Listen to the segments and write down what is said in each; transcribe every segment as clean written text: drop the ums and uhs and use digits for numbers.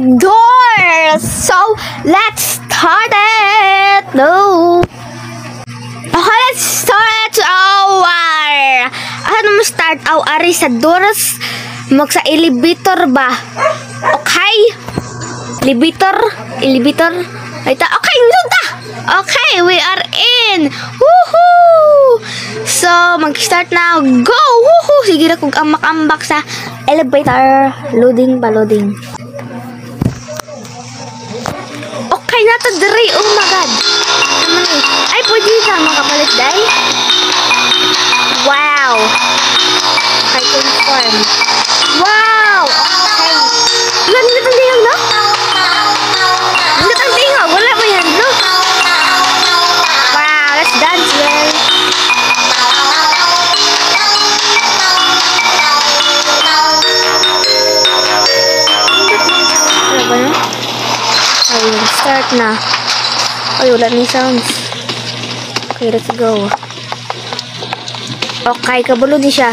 Doors. So, let's start it! No! Okay, let's start our... Ano mo start? Aw, ari sa doors. Mag sa elevator ba? Okay? Elevator? Elevator? Ay ta, okay, ta! Okay, we are in! Woohoo! So, mag-start na. Go! Woohoo! Sige na kung ambak-ambak sa elevator. Loading pa, loading. Okay na to, diri. Oh my God. Ay, pwede na makapalit, day. Wow! I confirm. Wow! Okay. Wala nila itong tingog, no? Nila itong tingog. Wala mo yan, no? Wow! Let's dance, girl. Wala ba, no? Ayun, start na. Ay, wala ni sounds. Okay, let's go. Okay, kabulo di siya.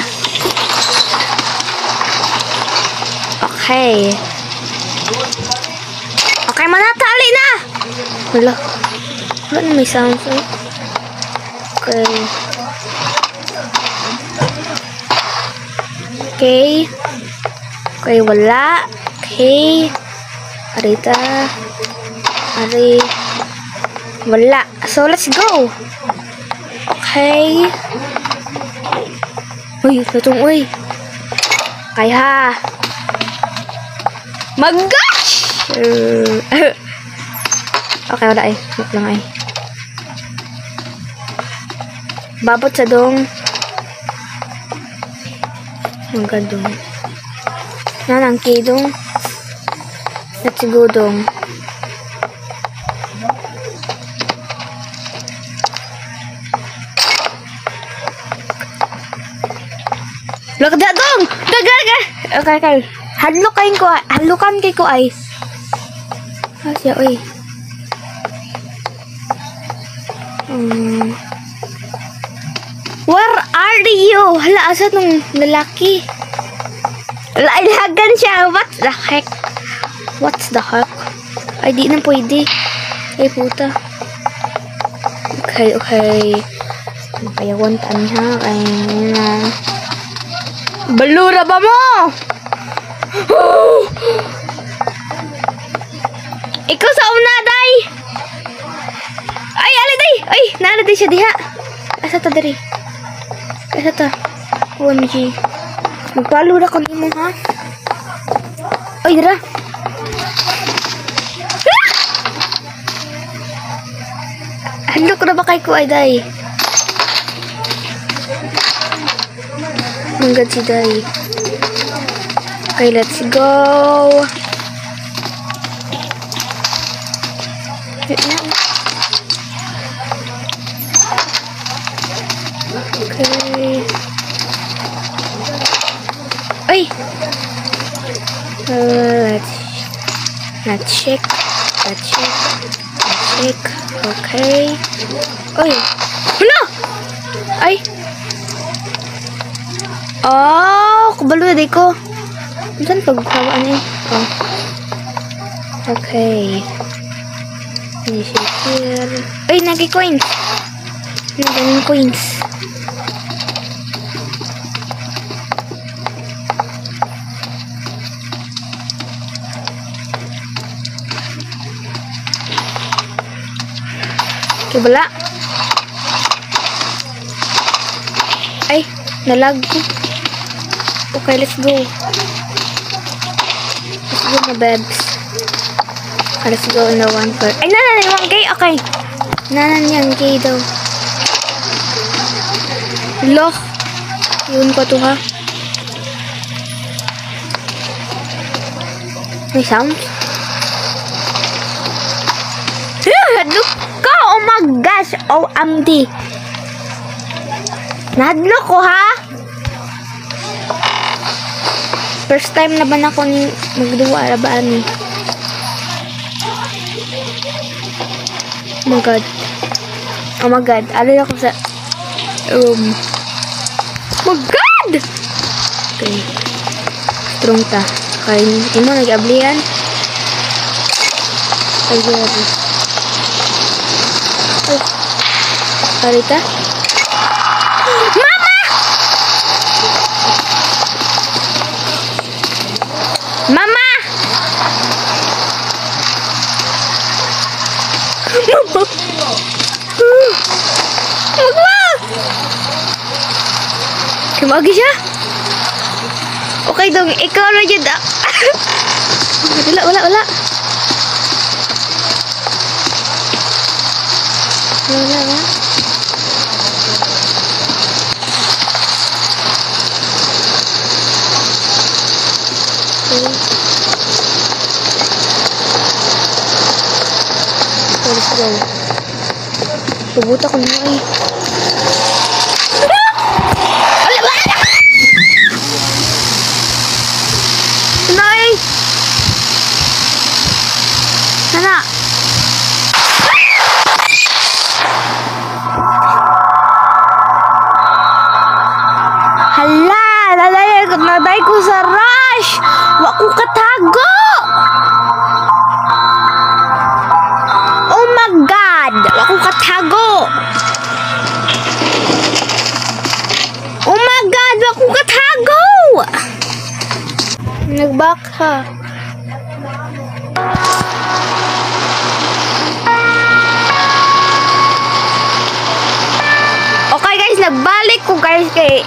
Okay. Okay, manatali na! Wala. Wala na may sounds. Eh. Okay. Okay. Okay, wala. Okay. Arita. Ari. Wala. So, let's go. Okay. Uy, itong uy. Kaya. Mag-gosh! Okay, wala eh. Wala lang ay. Babot sa dong. Magandong. Nanang kidong. Let's go dong. Lakda dong! Gagaga! Okay, okay. Hadlokan ko, hadlokan kay ko ay. Ah, siya, oy. Where are you? Hala, asa nung lalaki? Lailagan siya. What the heck? What's the heck? Ay, di na pwede. Ay, puta. Okay, okay. Makayawan ta niya. Ay, na. Balura ba mo? Ikaw sa una, day! Ay, ali, day! Ay, naala day siya diha. Asa ta, diri? Asa ta? OMG. Magpalura ko nimo, ha? Ay, dira. Ah! Handok na ba kay ko, ay, day? Manggad si day. Okay, let's go. Okay. Ay! Let's check. Let's check. Let's check. Okay. Ay! Ano? Ay! Oh, kabalo na di ko. Saan pagkawaan eh? Oh. Okay. Here. Ay, nagi coins. Naging coins. Okay, wala. Ay, nalag ko. Okay, let's go. Let's go na, babes. Let's go in the one for... Ay, nanan yung 1K. Okay. Nanan yung K daw. Loh. Yun ko to, ha? May sound? Hadlok ka! Oh my gosh! OMG! Nahadlok ko, ha? First time na ba na ako ni magduwa ra ba ani? Oh my God. Oh my God. Alin ako sa room. Oh my God! Okay. Strong ta. Okay. Imo nag-ablihan. Ay, grabe. Ay. Arita? Mama! Mama! Mama! Mama! Kumagi siya? Okay dong, ikaw na dyan. Wala, wala, wala. Wala, wala. Okay. Let's go. Pubuta ko na eh. Nay! Nana! Hala! Naday ko sa rush! Wa ko katago! Oh my God! Wa ko katago! Oh my God! Wa ko katago! Nag-back ha. Okay guys, nagbalik ko guys kay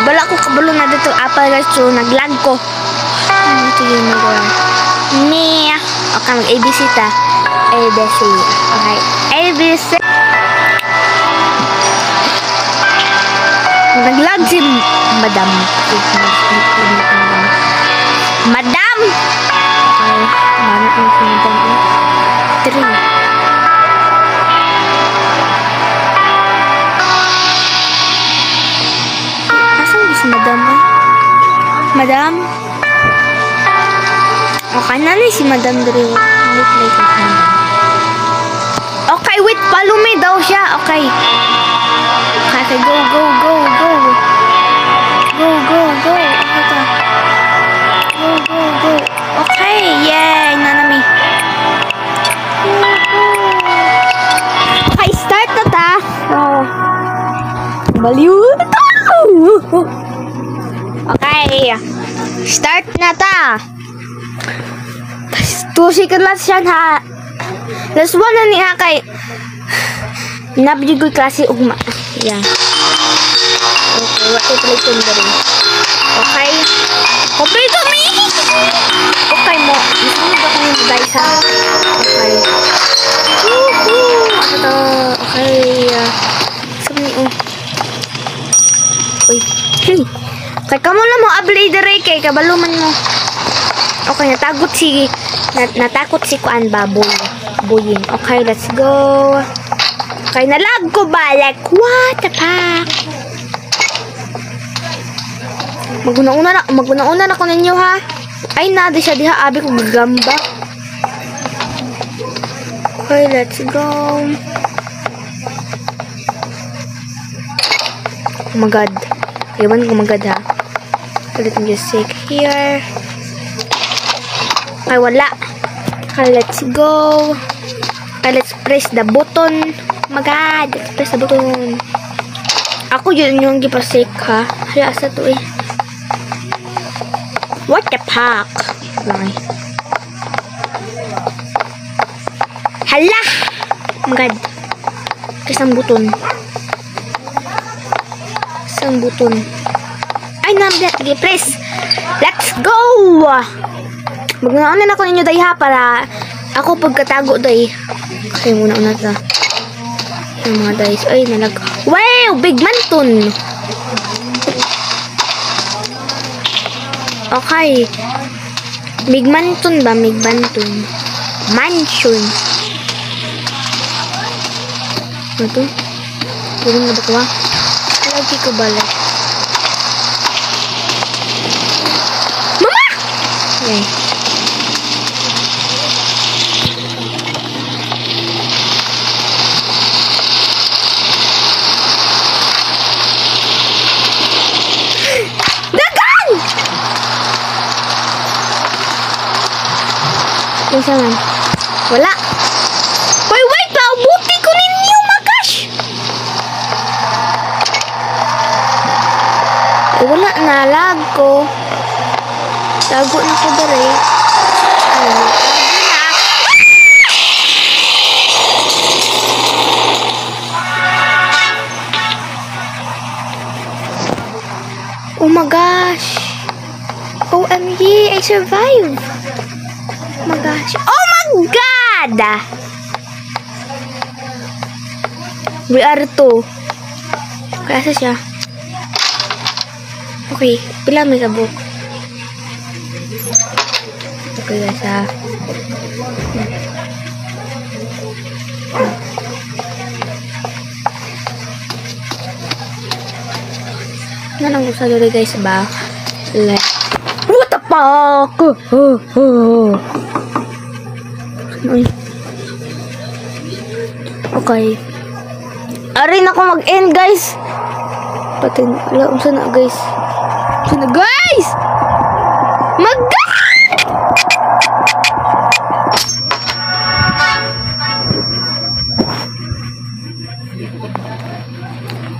bala ko kabalo na dito apal guys, so naglag ko. Ano ito yun nagawa? Me. Okay, mag ABC ta. ABC. Okay. ABC. Naglag si Madam. Madam! Okay. Mano ang si Madam? 3. Asan ba si Madam eh? Madam? Okay, nanay si Madam Dre. Wait, wait, wait. Okay, wait. Follow me daw siya. Okay. Okay, go, go, go, go. Go, go, go. Okay ta. Go, go, go. Okay, yay, nanami. Okay, start na ta. Oh. Baliw. Okay. Start na ta. 2 seconds last siya ha. Last one na niya kay nabigay ko klase ugma. Yeah. Okay, what to play rin. Okay. Kompleto mi. Okay mo. Gusto mo ba kami guys ha? Okay. Woohoo! Ano to? Okay. Sabi niyo. Uy. Kay kamo lang mo abli dire kay kabaluman mo. Okay, natakot si kuan baboy. Buying. Okay, let's go. Okay, nalag ko ba? Like, what the fuck? Maguna-una na ko ninyo ha. Ay, nadi siya diha. Abi ko gagamba. Okay, let's go. Oh my God. Ewan ko my God ha. Let me just take here. Ay, wala. Okay, let's go. Okay, let's press the button. Oh my God. Let's press the button. Ako yun yung gipasik ha. Hala, asa to eh. What the fuck? Okay. Hala! Oh my God. Isang button. Isang button. Ay, nabla. Sige, press. Let's go! Maguna-una na ako ninyo day ha para ako pagkatago day. Okay, muna-una ta. Yung mga dice. Ay, nalag. Wow! Big manton! Okay. Big manton ba? Big manton. Mansion. Ano to? Puro na ba ko ha? Lagi ko balik. Mama! Okay. Dagan! Kinsa man? Wala. Wait, wait! Paubuti ko ninyo, my gosh! Eh, wala na. Lag ko. Tago na ko dere. Ay, tago na. Oh my gosh. OMG, I survived. Oh my gosh. Oh my God! We are two. Kaya asa siya? Okay, pila may kabuk? Okay guys ha. Nanang gusto dali guys ba? Like, what the fuck? Ay. Okay. Ari na ko mag-end, guys. Patin, wala, unsa na, guys? Unsa na, guys? Mag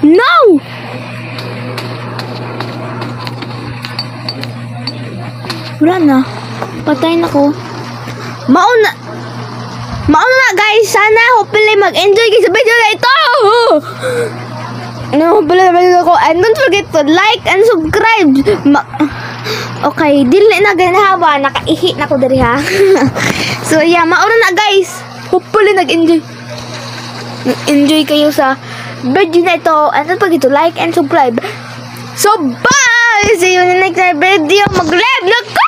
No! Wala na. Patay na ko. Mauna. Mauna na, guys. Sana hopefully mag-enjoy kayo sa video na ito. No, hopefully na video ko. And don't forget to like and subscribe. Okay, dili na ganhawa. Nakaihi na ko diri ha. So yeah, mauna na, guys. Hopefully nag-enjoy. Nag-enjoy kayo sa video na ito. And don't forget to like and subscribe. So bye! See you in the next video. Mag-live na ko!